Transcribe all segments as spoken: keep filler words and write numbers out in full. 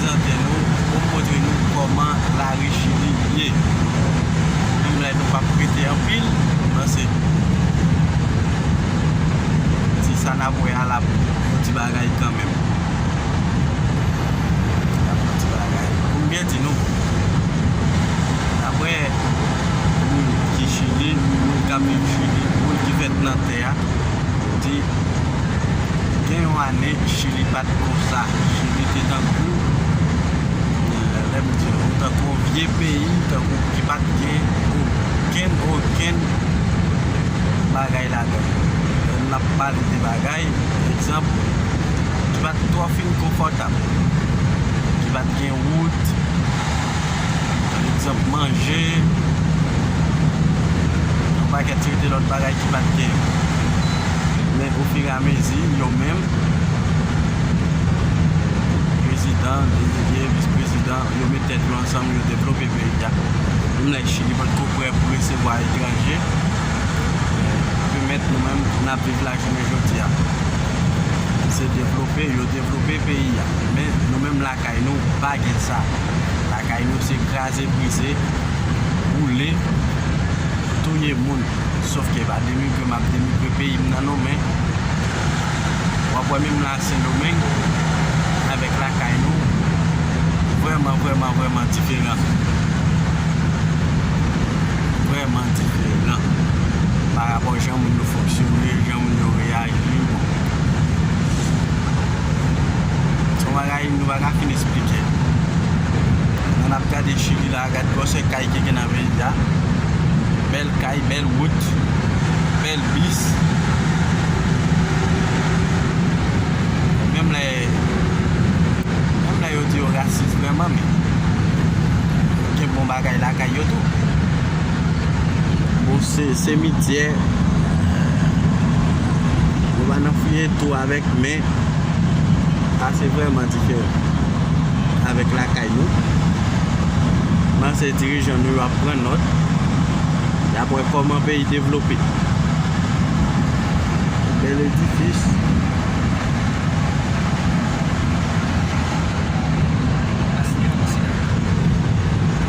Prezante nou, pou m montre nou kòman lari Chili ye. Menm lè nou p ap prete anpil, m panse ti sa n ap wè a l ap yon ti bagay kanmenm. L ap yon ti bagay. Pou m byen di nou, daprè moun ki Chili, moun k ap viv Chili, moun ki fèt nan tè a, di gen yon ane Chili pa t konsa. Chili te tankou, lè m di nou, tankou yon vye peyi, tankou ki pa t gen okenn, okenn bagay ladan l. Lè n ap pale de bagay, egzanp, ki pa t twò fin konfòtab, ki pa t gen wout, egzanp, manje, yon pakèt serite lòt bagay ki pa t gen. Men ofiramezi, yo menm, prezidan, delege, vis prezidan, yo met tèt yo ansanm, yo devlope peyi a. Menm lè Chili potko prè pou resevwa etranje, pèmèt nou menm n ap viv la jounen jodi a. Se devlope, yo devlope peyi a. Men nou menm lakay nou, pa gen sa. Lakay nou se kraze, brize, boule, touye moun. Sòf ke pa demigre m ap demigre peyi m nan non, men w ap wè menm la Sendomeng avèk lakay nou, vrèman, vrèman, vrèman diferan. Vrèman diferan pa rapò jan moun yo fonksyone, jan moun yo reyaji. Bon. Se yon bagay nou pa ka fin esplike. Lè n ap gade Chili la, gad gwosè kay ki gen nan peyi a. Bèl kay, bèl wout, bèl bis. Menm lè, menm lè yo di yo rasis vrèman, men gen bon bagay lakay yo tou. Bon, se simityè, yo pa nan fouye tou avèk men. Sa se vrèman diferan avèk lakay nou. M panse dirijan nou yo ap pran nòt. Y ap wè kòman peyi devlope. Bèl edifis.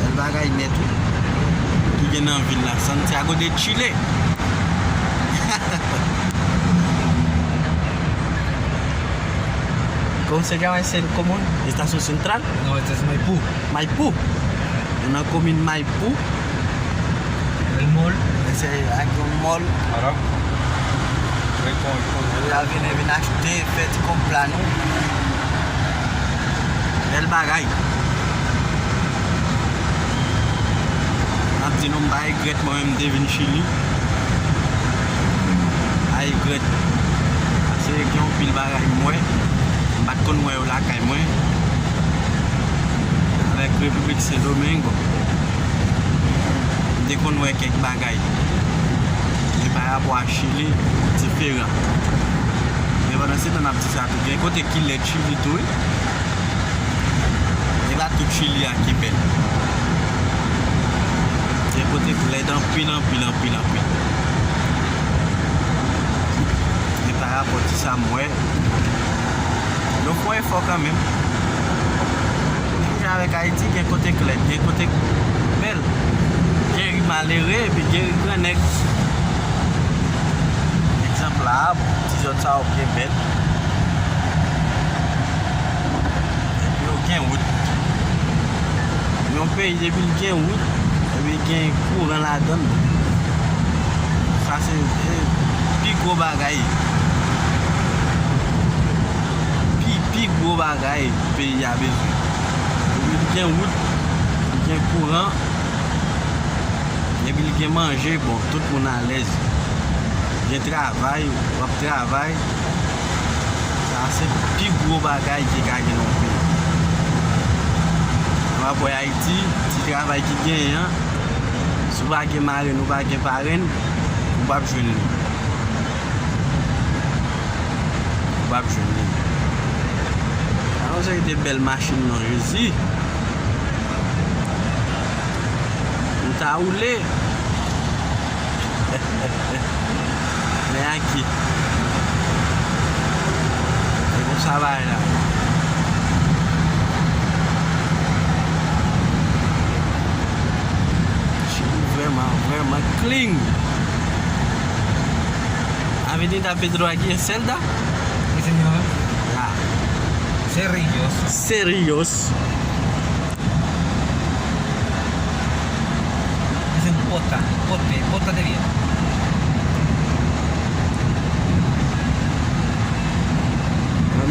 Bèl bagay nèt, wi. Ki gen nan vil la, Santiago de Chile. ¿Cómo se llama ese común? Estación Central? No, este es Maipú. Maipú. Nou nan komin Maipú. El mall. Se ak yon mall. Ara. Rèk mall. Nou ka vini, vin achte, fè ti kòb pla nou. Bèl bagay. M ap di nou, m pa regrèt mwen menm m te vin Chili. Pa regrèt. Paske gen yon pil bagay m wè. M pa t konn wè yo lakay mwen. Avèk Repiblik Sendomeng, m te konn wè kèk bagay. Men pa rapò a Chili, diferan. Men pandan se tan n ap di sa tou, gen kote ki lèd Chili tou, wi. E pa tout Chili a ki bèl. Gen kote k lèd anpil, anpil, anpil, anpil. Men pa rapò ti sa m wè, yo fè yon efò kanmenm. Menm jan avèk Ayiti, gen kote k lèd, gen kote k bèl. Gen ri malere, epi gen ri grannèg. Egzanp la, bon, ti zòn sa yo byen bèl. Epi yo gen wout. Yon peyi, depi l gen wout, epi gen kouran ladan l, sa se, eh, pi gwo bagay. Pi, pi gwo bagay peyi a bezwen. Depi l gen wout, l gen kouran, epi l gen manje, bon, tout moun alèz. Gen travay, w ap travay. Sa se pi gwo bagay ki ka gen nan yon peyi. Ann ap wè Ayiti, ti travay ki genyen an, si w pa gen marenn, ou pa gen parenn, ou p ap jwenn li. Ou p ap jwenn li. Alò, se te bèl machin non, Jezi. M ta woule. Men aki. Se konsa bagay la. Ling. Avenida Pedro aqui é Celda? Sí, señor. Ya. Cerrillos. Cerrillos. Dicen pota, pote, pota de bien.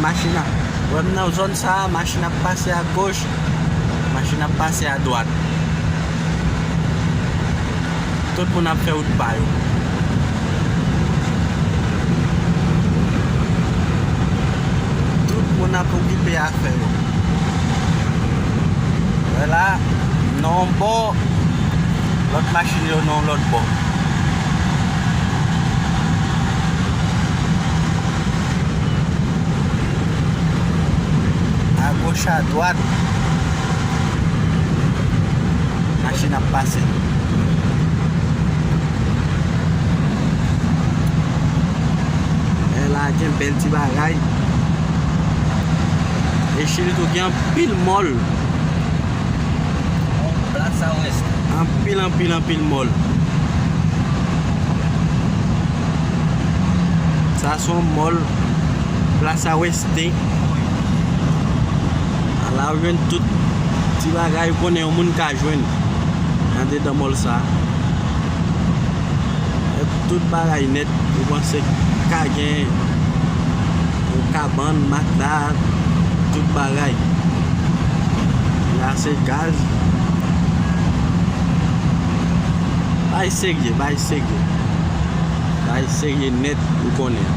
Machin ap, wè m nan zòn sa a, machin ap pase agoch, machin ap pase adwat. Tout moun ap fè wout pa yo. Tout moun ap okipe afè yo. Wè la, nan yon bò, lòt machin yo nan yon lòt bò. Agoch, adwat, machin ap pase. E la gen bèl ti bagay. E Chili tou gen anpil mòl. Plaza Oeste. Anpil, anpil, anpil mòl. Sa se yon mòl, Plaza Oeste. La ou jwenn tout ti bagay ou konnen yon moun ka jwenn andedan mòl sa. Tout bagay nèt, ou panse ka gen yon kabann, matla, tout bagay. La se gaz. Bay serye, bay serye. Bay serye nèt, ou konnen.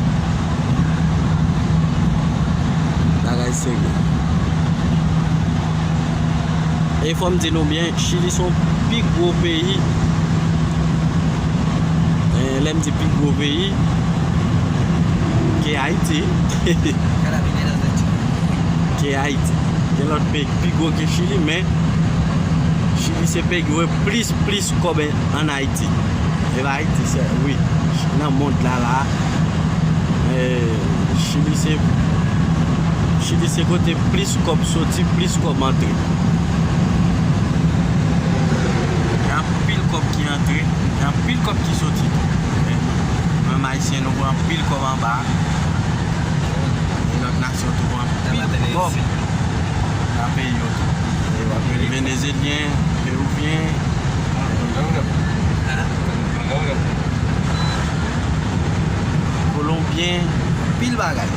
Bagay serye. E fò m di nou byen, Chili se yon pi gwo peyi. Eh, lè m di pi gwo peyi, ke Ayiti. Ke Ayiti. Gen lòt peyi ki pi gwo ke Chili, men Chili se peyi ki voye plis, plis kòb ann Ayiti. E pa Ayiti, se, wi, nan mond la, la. Eh, Chili se, Chili se kote plis kòb soti, plis kòb antre. Gen anpil kòb ki antre, gen anpil kòb ki soti tou. Eh, nou menm Ayisyen, nou pran anpil kòb anba. E lòt nasyon tou pran anpil kòb nan peyi yo tou. Venezelyen, pewouvyen, kolonbyen, anpil bagay.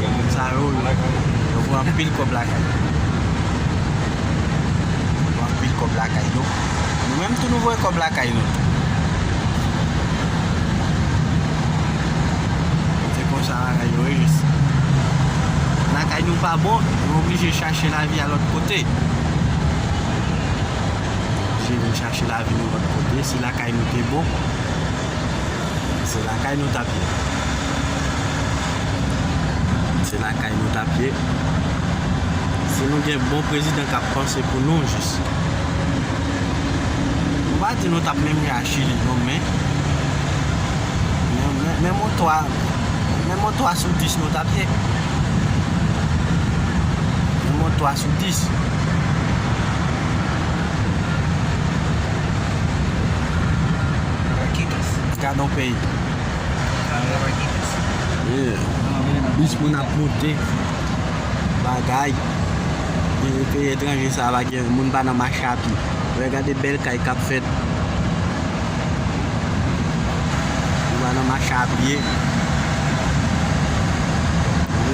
Moun sa yo, yo pran anpil kòb lakay. Yo pran anpil kòb lakay yo. Nou menm tou nou voye kòb lakay nou. Se konsa bagay yo ye. Lakay nou pa bon, nou oblije chache lavi a lòt kote. Oblije vin chache lavi nou lòt kote. Si lakay nou te bon, se lakay nou t ap ye. Se lakay nou t ap ye. Si nou gen bon prezidan k ap panse pou nou jis. M pa di nou t ap menm jan a Chili non, men, men, men, menm yon twa, menm yon twa sou dis nou t ap ye. Menm yon twa sou dis. Gad yon peyi. Yeah. Bis moun ap moute. Bagay. Peyi etranje sa pa gen moun pa nan mache a pye. Wè, gade bèl kay k ap fèt. Moun pa nan mache a pye.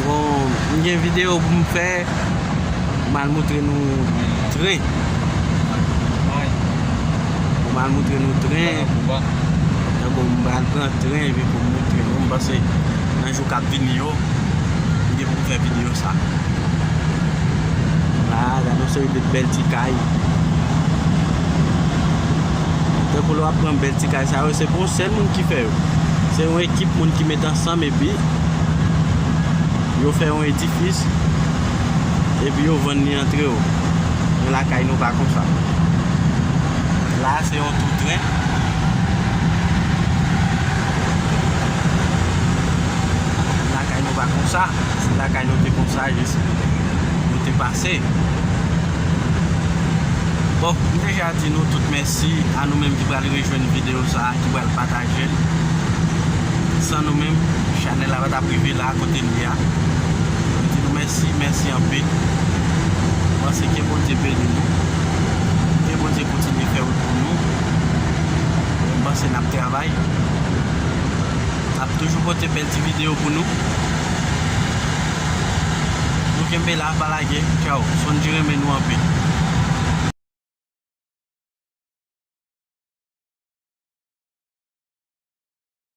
Bon, m gen videyo pou m fè. M al montre nou tren. M al montre nou tren. Tankou m pral pran tren epi pou m montre nou. M panse nan jou k ap vini yo, m gen pou m fè videyo sa. La, gade yon seri de bèl ti kay. Tankou lè w ap pran bèl ti kay sa yo, se pa yon sèl moun ki fè yo. Se yon ekip moun ki met ansanm epi yo fè yon edifis, epi yo vann li antre yo. Men lakay nou pa konsa. La, se yon tou tren. Lakay nou pa konsa. Si lakay nou te konsa, jis nou te pase. Bon, m deja di nou tout mèsi a nou menm ki pral rejwenn videyo sa a, ki pral pataje l. San nou menm, chanèl la pa t ap rive la kote l ye a. M di nou mèsi, mèsi anpil. M panse ke Bondye beni nou. Ke Bondye kontinye fè wout pou nou. M panse n ap travay. N ap toujou pote bèl ti videyo pou nou. Nou kenbe la, pa lage. Tchaw. Sondji renmen nou anpil.